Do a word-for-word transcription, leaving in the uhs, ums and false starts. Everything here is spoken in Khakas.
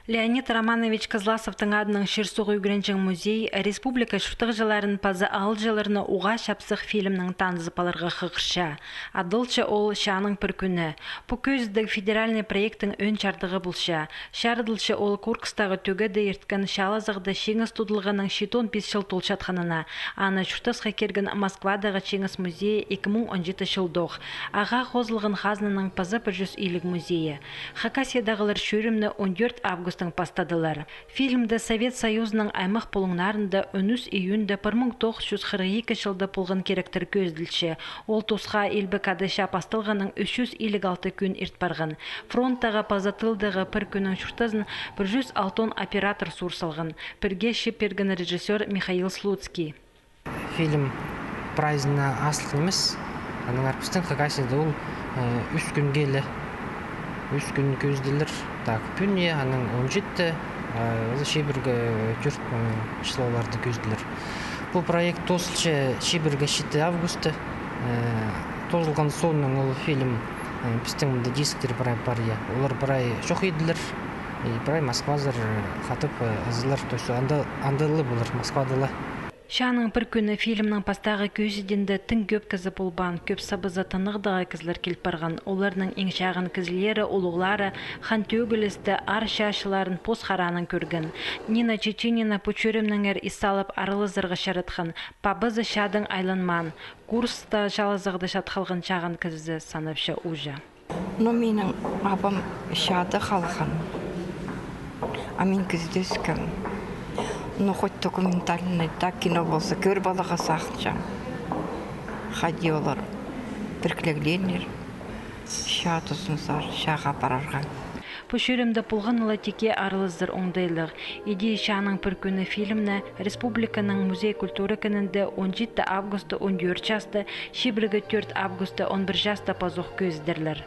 Леонид Романович Кызласовтың адынаң чир-суғ ӱгренҷең музей республика чуртағҷыларын паза аалҷыларны уғаа чапсых фильмнең танызып аларға хығырча. Адалча ол «Чааның пір кӱні». Пу кӧзідіг федеральный проекттің ӧӧн чардығы полча. Чарыдылча ол Курскстағы тӧгеде ирткен чаалазығда чиңіс тудылғанның читон пис чыл толчатханына. Аны чуртасха кирген Москвадағы Чиңіс музейі ікі муң он читі чылдох. Ағаа хозылған хазнаның паза пір чӱс иліг музейі. Хакасиядағылар чӧрімні он тӧрт августтаң пастадылар. Фильмде Совет Союзының аймах пулуңнарында он ӱс июньда пір муң тоғыс чӱс хырых ікі чылда полған киректер кӧзіділче. Ол тусха Илбек Ады чаа пасталғаннаң ӱс чӱс иліг алты кӱн ирт парған. Фронттағы паза тылдағы пір кӱннің чуртазын пір чӱс алтон оператор сур салған. Пірге чыып пирген режиссёр Михаил Слуцкий. Фильм прайзына астығ нимес. Аннаңар пістің Хакасияда ол, э, ӱс кӱнге ле. Ӱс кӱн кӧзіділер. Так, пӱӱн, аннаң он читі, э, ол чибіргі тӧрт, э, числоларда кӧзіділер. Пу проект тоозылча чибіргі читі августта. Э, тоозылған соонаң ол фильм, э, пістің мында дисктер прай пар, я. Олар прай чох иділер. И прай Москвазар, э, хатап, э, ызылар. То есть анда, анда ла полар, Москвада ла. «Чааның пір кӱні» фильмнің пастағы кӧзідігінде тың кӧп кізі полбаан, кӧп сабаза тынағдағы кізілер кил парған. Оларның иң чағын кізілері, улуғлары хан тӧгілісті, аар чаачыларын пос хараанаң кӧрген. Нина Чеченина пу чӧрімнеңер ис салып аралазарға чаратхан. Пабазы чаадаң айланмаан. Курскта чаалазығда чат халған чағын кізізі санапча ууҷа. Ну, минің абам чаада халған. А мин кізіде ӧскем. Ну, хоть документальный, так кино полза, кӧр поларға сағынчам. Хайди олар пірігілгеннер. Чаа тузынзар, чааға парарға. Пу чӧрімде полған ла тикке аралазар оңдайлығ. Иди «Чааның пір кӱні» фильмні республиканың музей культура кінінде он читі августта он тӧрт часта, чибіргі тӧрт августта он пір часта пазох кӧзідерлер.